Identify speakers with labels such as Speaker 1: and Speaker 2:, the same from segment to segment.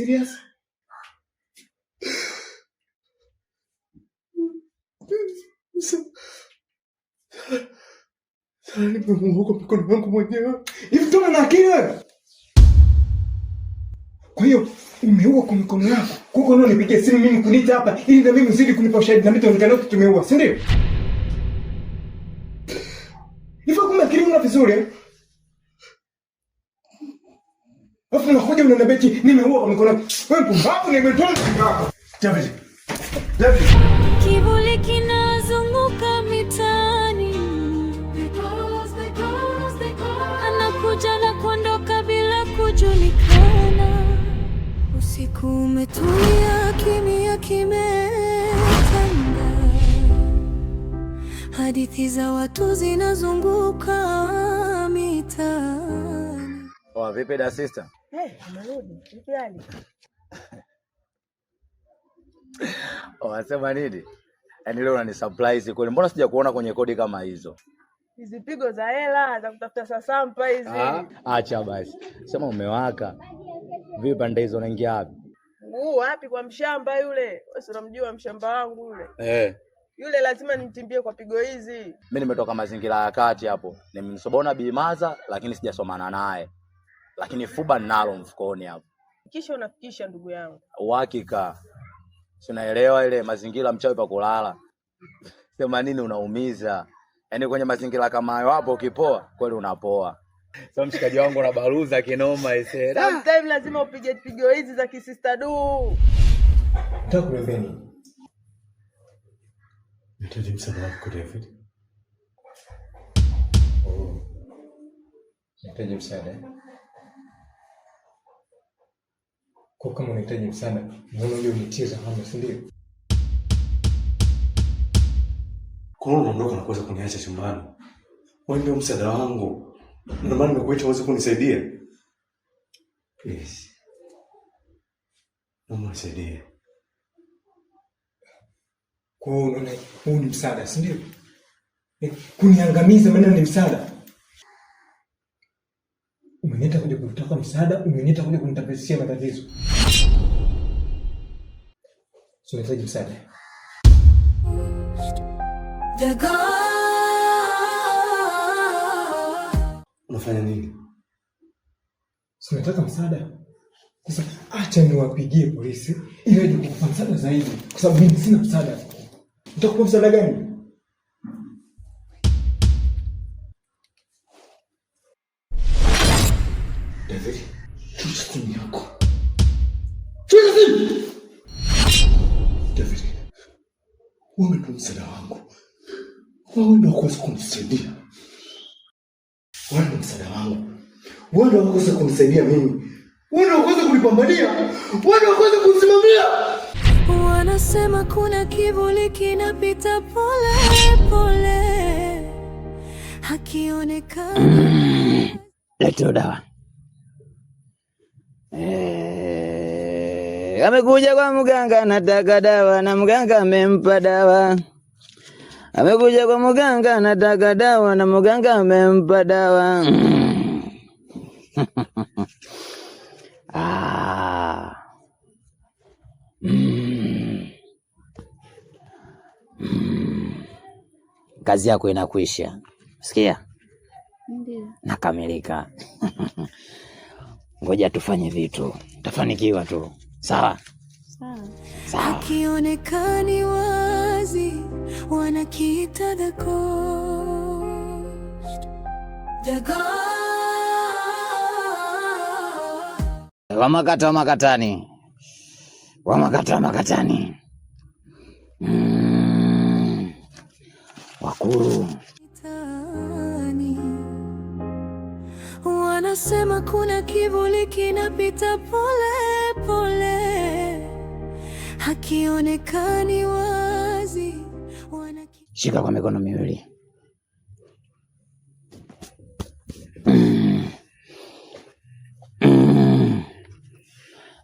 Speaker 1: Serious? Sara nimemuua kwa mikono yangu mwenyewe. Hivi tuna na akili wewe? Kwa hiyo umeua kwa mikono yako. Kwa hiyo unipigie simu mimi kuniita hapa ili na mimi uzidi kunipa ushahidi na mimi tuonekane tumeua, si ndio? Hivyo kumbe akili una vizuri eh? Alafu unakuja unaniambia eti nimeua kwa mikono yangu. Wewe mpumbavu, nimetoa hapo. David. David.
Speaker 2: Kivuli kinazunguka mitaani, anakuja na kuondoka bila kujulikana. Usiku umetulia, kimya kimetanda, hadithi za watu zinazunguka mitaani.
Speaker 3: Oh, vipi da sister?
Speaker 4: Hey, umerudi. Vipi hali?
Speaker 3: Oh, wasema nini? Yaani leo unani surprise kweli. Mbona sija kuona kwenye kodi kama hizo?
Speaker 4: Hizi pigo za hela za kutafuta sasampa hizi.
Speaker 3: Ah, acha basi. Sema umewaka. Vipi pande hizo unaingia wapi?
Speaker 4: Mguu wapi kwa mshamba yule? Wewe si unamjua mshamba wangu yule.
Speaker 3: Eh.
Speaker 4: Yule lazima nimtimbie kwa pigo hizi.
Speaker 3: Mimi nimetoka mazingira ya kati hapo. Nimemsobona Bimaza lakini sijasomana naye. Lakini fuba ninalo mfukoni hapo.
Speaker 4: Kisha unafikisha ndugu yangu.
Speaker 3: Uhakika. Si unaelewa ile mazingira mchawi pa kulala. Sema nini unaumiza. Yaani kwenye mazingira kama hayo hapo ukipoa kweli unapoa. Sasa mshikaji wangu na baruza kinoma ise.
Speaker 4: Sometimes lazima upige pigo hizi za kisista du.
Speaker 1: Nataka kuniambia nini? Nahitaji msaada wako David. Oh. Nahitaji msaada eh? Kwa kama unahitaji msaada, mbona uje unitie zahama, si ndio?
Speaker 5: Kwa nini unaondoka na kuweza kuniacha chumbani? Wewe ndio msaada wangu. Ndio maana nimekuita uweze kunisaidia. Please. Naomba unisaidie.
Speaker 1: Kwa hiyo unaona huu ni msaada, si ndio? Kuniangamiza maana ni msaada. Umeniita kuja kutaka msaada, umeniita kuja kunitapesishia matatizo. Si unahitaji msaada.
Speaker 2: The ghost.
Speaker 5: Unafanya nini?
Speaker 1: Si unataka msaada? Sasa acha niwapigie polisi ili waje kukupa msaada zaidi, kwa sababu mimi sina msaada. Nitakupa msaada gani?
Speaker 5: David, shusha simu yako.
Speaker 1: Shusha simu!
Speaker 5: David, wewe ndio msaada wangu. Wewe ndio kuweza kunisaidia. Wewe ndio msaada wangu. Wewe ndio kuweza kunisaidia mimi. Wewe ndio kuweza kunipambania. Wewe ndio kuweza kunisimamia.
Speaker 2: Wanasema kuna kivuli kinapita pole pole, hakionekani.
Speaker 6: Leta dawa. Amekuja kwa mganga nataka dawa na mganga amempa dawa. Amekuja kwa mganga nataka dawa na mganga amempa dawa. Ah. Mm. Mm. Kazi yako inakwisha. Sikia?
Speaker 7: Ndio.
Speaker 6: Nakamilika. Ngoja tufanye vitu, tafanikiwa tu. Sawa?
Speaker 7: Sawa.
Speaker 6: Sawa.
Speaker 2: Hakionekani wazi, wanakiita the ghost. The ghost.
Speaker 6: Wamakata wamakatani, wamakata wamakatani. Mm. Wakuru
Speaker 2: Mitaani. Wanasema kuna kivuli kinapita pole pole, hakionekani wazi,
Speaker 6: shika kwa mikono miwili.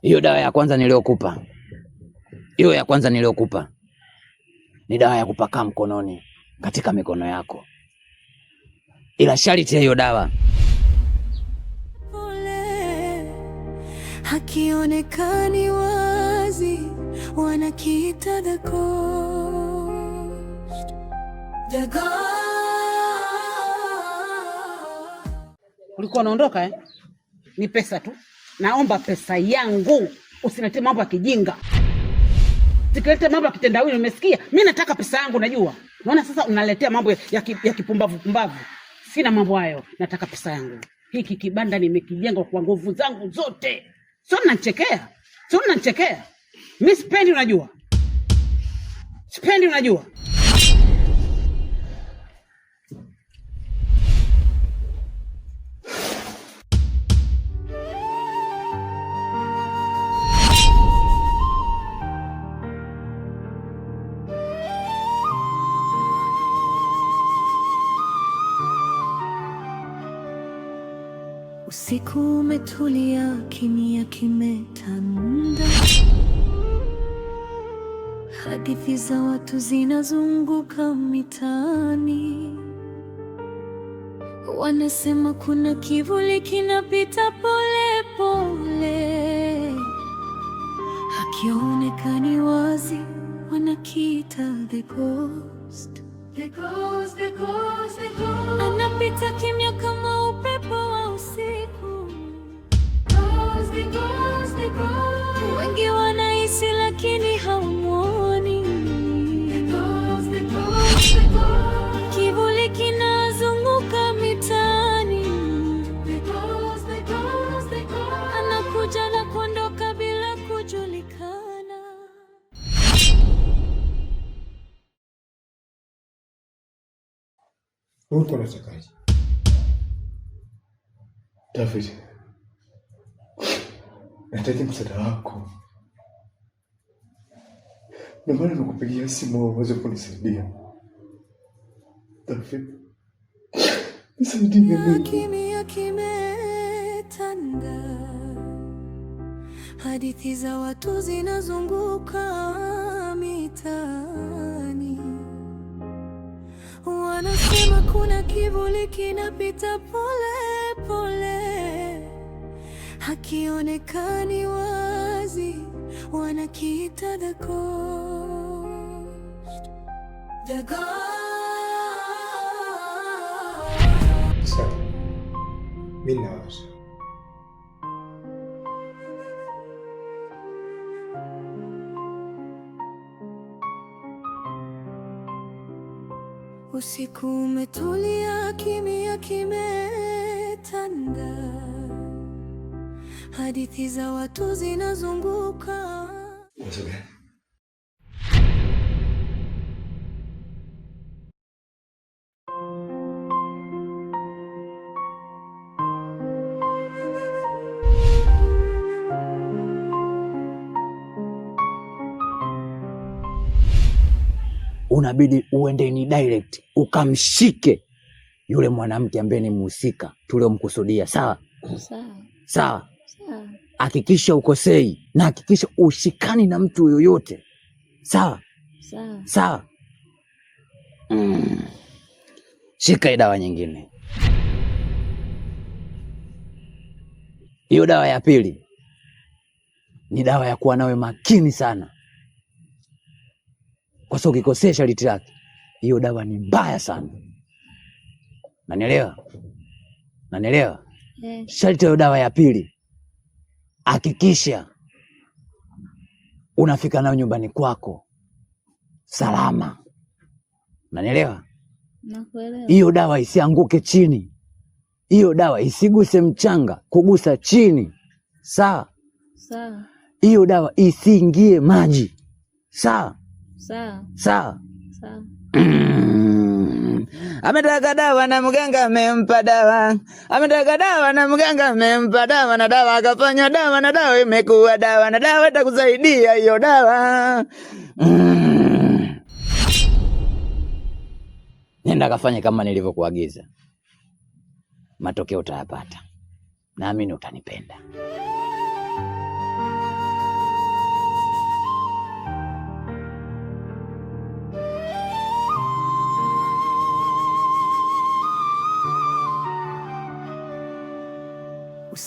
Speaker 6: Hiyo dawa ya kwanza niliyokupa, hiyo ya kwanza niliyokupa ni dawa ya kupaka mkononi, katika mikono yako, ila sharti ya hiyo dawa
Speaker 2: pole, Hakionekani wazi, wanakiita the ghost. The ghost.
Speaker 8: Ulikuwa unaondoka eh? Ni pesa tu, naomba pesa yangu, usiniletee mambo ya kijinga, sikilete mambo ya kitendawili. Umesikia? Mi nataka pesa yangu, najua. Naona sasa unaletea mambo ya kipumbavu pumbavu. Sina mambo hayo, nataka pesa yangu. Hiki kibanda nimekijenga kwa nguvu zangu zote, sio mnanichekea, sio mnanichekea. Mi sipendi, unajua, sipendi, unajua.
Speaker 2: Usiku umetulia, kimya kimetanda, hadithi za watu zinazunguka mitaani. Wanasema kuna kivuli kinapita pole pole, hakionekani wazi, wanakiita the ghost. The ghost, the ghost, the ghost. Anapita kimya kama upepo wa usiku. Ghost, the ghost, the ghost. Wengi wanahisi lakini hawamuoni. The ghost, the ghost, the ghost. Kivuli kinazunguka mitaani. The ghost, the ghost, the ghost. Anakuja na kuondoka bila kujulikana.
Speaker 1: Ulikuwa unatakaje?
Speaker 5: David, nahitaji msaada wako. Ndio maana nimekupigia simu uweze kunisaidia. David, nisaidie mimi.
Speaker 2: Kimya kimetanda, hadithi za watu zinazunguka mitaani. Wanasema kuna kivuli kinapita pole pole, hakionekani wazi, wanakiita the ghost. The ghost.
Speaker 1: Sawa, mimi nawaza.
Speaker 2: Usiku umetulia, kimya kimetanda, hadithi za watu zinazunguka.
Speaker 5: Wazo gani?
Speaker 6: Unabidi uende ni direct ukamshike yule mwanamke ambaye ni mhusika tuliomkusudia. Sawa
Speaker 7: Sawa.
Speaker 6: sawa,
Speaker 7: Sawa.
Speaker 6: hakikisha ukosei na hakikisha ushikani na mtu yoyote. Sawa
Speaker 7: Sawa.
Speaker 6: sawa. Shika hii dawa nyingine, hiyo dawa ya pili ni dawa ya kuwa nawe makini sana, kwa sababu ukikosea sharti lake, hiyo dawa ni mbaya sana. Nanielewa? Nanielewa?
Speaker 7: Eh.
Speaker 6: Sharti hiyo dawa ya pili, hakikisha unafika nayo nyumbani kwako salama. Nanielewa?
Speaker 7: Nakuelewa.
Speaker 6: Hiyo dawa isianguke chini, hiyo dawa isiguse mchanga, kugusa chini, sawa?
Speaker 7: Sawa.
Speaker 6: Hiyo dawa isiingie maji, sawa?
Speaker 7: Sawa.
Speaker 6: Sawa.
Speaker 7: Sawa.
Speaker 6: Ametaka dawa na mganga amempa dawa, ametaka dawa na mganga amempa dawa, na dawa akafanya dawa, na dawa imekuwa dawa, na dawa itakusaidia hiyo dawa. Nenda kafanye kama nilivyokuagiza, matokeo utayapata, naamini utanipenda.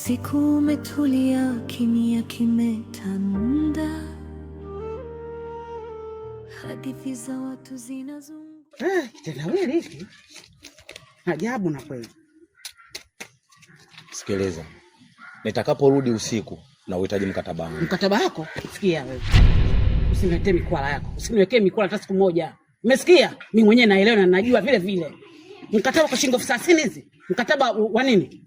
Speaker 2: Usiku umetulia, kimya kimetanda, hadithi za watu zinazunguka.
Speaker 8: Kitendawili hiki ajabu na kweli.
Speaker 3: Sikiliza, nitakaporudi usiku na uhitaji mkataba wangu.
Speaker 8: Mkataba wako? Sikia wewe, usiniletee mikwala yako, usiniwekee mikwala hata siku moja. Umesikia? Mimi mwenyewe naelewa na najua vile vile. Mkataba kwa shilingi 30,000 hizi? Mkataba wa nini?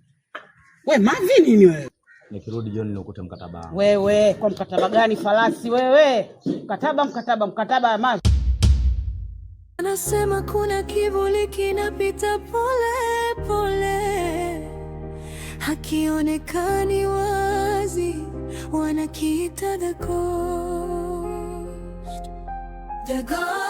Speaker 8: We mavi nini wewe?
Speaker 3: Nikirudi jioni nikute mkataba wangu.
Speaker 8: Wewe kwa mkataba gani farasi wewe? Mkataba mkataba mkataba mavi.
Speaker 2: Anasema kuna kivuli kinapita pole pole, hakionekani wazi, wanakiita the ghost, the ghost.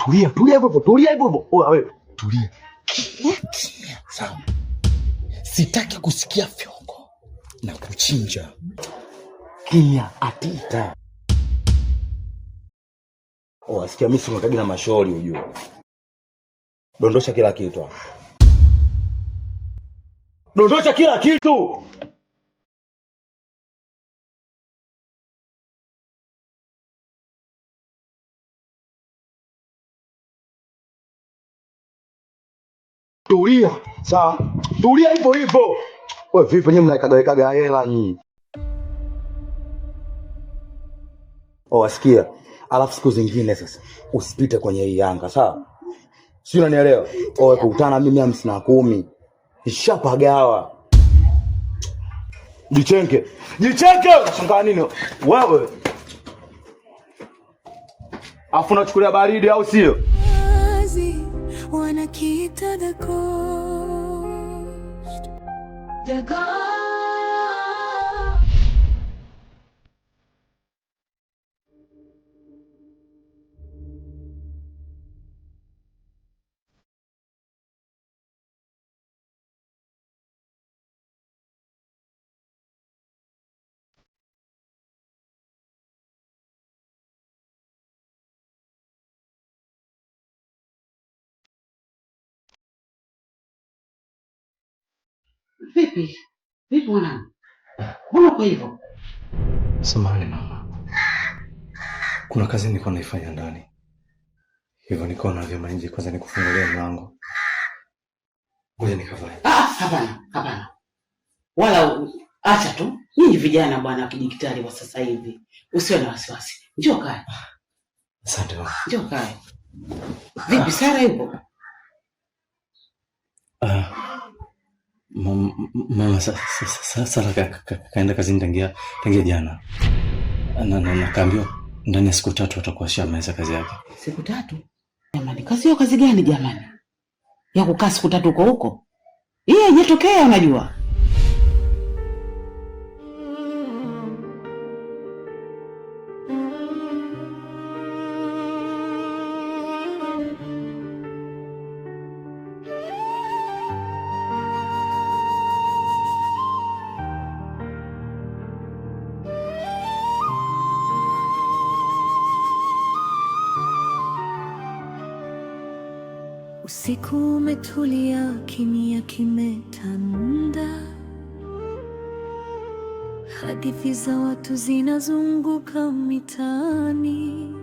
Speaker 5: Tulia, tulia hivyo hivyo, tulia hivyo hivyo. Oya wewe, tulia. Kimya kimya. Sawa. Sitaki kusikia fyongo na kuchinja. Kimya atita.
Speaker 3: Oh, asikia mimi si na mashauri ujue. Dondosha kila kitu hapo. Dondosha kila kitu.
Speaker 5: Tulia, sawa? Tulia hivyo hivyo. Wewe vipi nyinyi mnaikaga hela nyinyi?
Speaker 3: Oh, asikia. Alafu siku zingine sasa usipite kwenye hii Yanga, sawa? Sio, unanielewa? Oh, kukutana mimi 510. Nishapagawa. Jichenge. Jichenge! Unashangaa nini? Wewe. Afu unachukulia baridi au sio?
Speaker 2: Wazi, wanakiita the ghost, the ghost.
Speaker 8: Vipi? Vipi mwanangu? Mbona uko hivyo?
Speaker 5: Samahani mama, kuna kazi nilikuwa naifanya ndani, hivyo nikaona vyema nje kwanza nikufungulia mlango. Ngoja nikavae.
Speaker 8: Ah, hapana, hapana. Wala acha tu. Nyinyi vijana bwana wa kidijitali wa sasa hivi. Usiwe na wasiwasi. Njoo kae.
Speaker 5: Asante mama.
Speaker 8: Njoo kae. Vipi Sara yupo?
Speaker 5: Ah, mama, Sara kaenda kazini tangia jana, na kaambiwa ndani ya siku 3 atakuwa ashamaliza kazi yake.
Speaker 8: Siku 3? Jamani, kazi hiyo kazi gani jamani? Ya kukaa siku 3 huko huko? Hii haijatokea unajua.
Speaker 2: Usiku umetulia, kimya kimetanda. Hadithi za watu zinazunguka mitaani.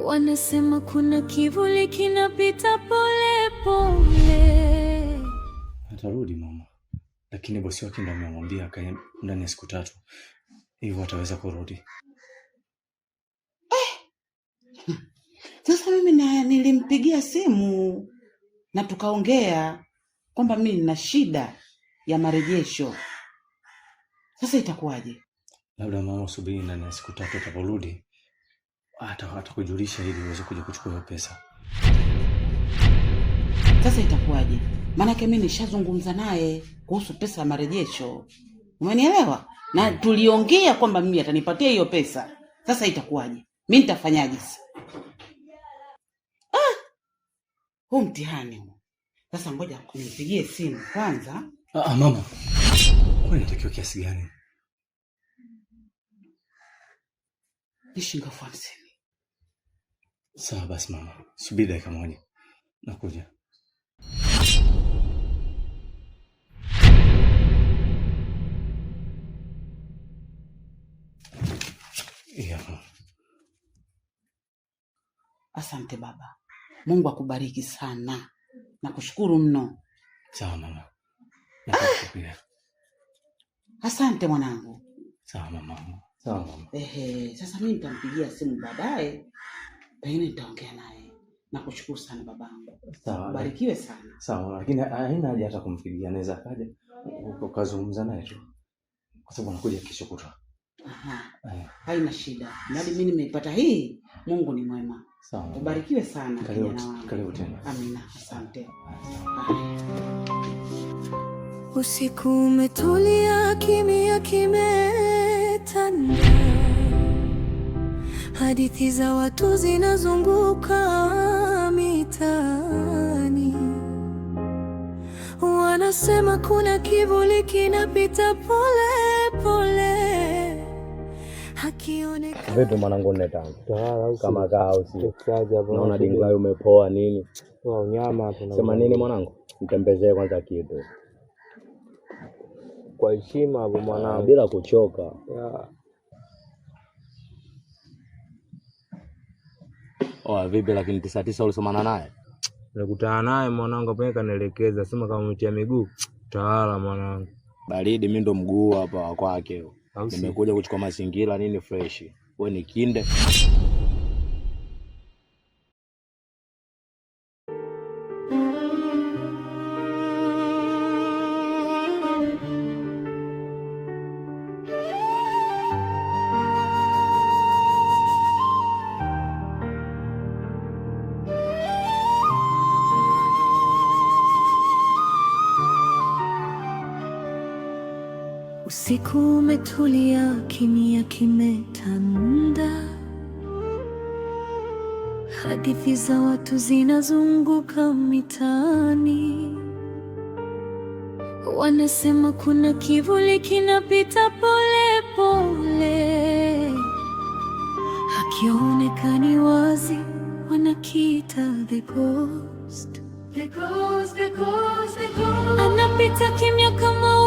Speaker 2: Wanasema kuna kivuli kinapita pole pole.
Speaker 5: Atarudi mama, lakini bosi wake ndo amemwambia akae ndani ya siku 3, hivyo ataweza kurudi.
Speaker 8: Sasa mimi nilimpigia simu na tukaongea kwamba mimi nina shida ya marejesho. Sasa itakuwaje?
Speaker 5: Labda mama, usubiri ndani ya siku 3 atakaporudi atakujulisha ili uweze kuja kuchukua hiyo pesa.
Speaker 8: Sasa itakuwaje? Maanake mimi nishazungumza naye kuhusu pesa ya marejesho, umenielewa? Na tuliongea kwamba mimi atanipatia hiyo pesa. Sasa itakuwaje? Mimi nitafanyaje sasa? Huu mtihani huu. Sasa ngoja nimpigie simu kwanza.
Speaker 5: Mama, kwani inatakiwa kiasi gani?
Speaker 8: Ni shilingi 50,000.
Speaker 5: Sawa basi mama, subiri dakika moja, nakuja. Yeah.
Speaker 8: Asante baba, Mungu akubariki sana, nakushukuru mno.
Speaker 5: Sawa mama, nakushukuru.
Speaker 8: Asante mwanangu.
Speaker 5: Sawa mama. Sawa mama.
Speaker 8: Ehe, sasa mimi nitampigia simu baadaye, pengine nitaongea naye. Nakushukuru sana babangu.
Speaker 5: Sawa.
Speaker 8: Ubarikiwe sana.
Speaker 5: Sawa, lakini haina haja hata kumpigia, anaweza akaja ukazungumza naye tu, kwa sababu anakuja kesho kutwa.
Speaker 8: Aha.
Speaker 5: Eh.
Speaker 8: Haina shida. Mradi mimi nimeipata hii, Mungu ni mwema.
Speaker 5: Sawa.
Speaker 8: Ubarikiwe sana
Speaker 5: Karibu
Speaker 8: kijana wangu.
Speaker 5: karibu tena.
Speaker 8: Amina, asante. Haya.
Speaker 2: Usiku umetulia, kimya kimetanda. Hadithi za watu zinazunguka mitaani. Wanasema kuna kivuli kinapita pole pole, hakionekani.
Speaker 3: Vipi mwanangu, nne tano kama kaa usi naona dinglai umepoa nini? Sema nini mwanangu, mtembezee kwanza kitu
Speaker 9: kwa heshima hapo mwanangu,
Speaker 3: bila kuchoka. Oa vipi, lakini 99 ulisomana naye?
Speaker 9: Nilikutana naye mwanangu, hapo kanielekeza, sema kama umetia miguu tawala mwanangu.
Speaker 3: Baridi, mimi ndo mguu hapa wa kwake. Nimekuja kuchukua mazingira nini fresh. Wewe ni kinde.
Speaker 2: Usiku umetulia, kimya kimetanda. Hadithi za watu zinazunguka mitaani. Wanasema kuna kivuli kinapita pole pole, hakionekani wazi, wanakiita the ghost. The ghost, the ghost, the ghost. Anapita kimya kama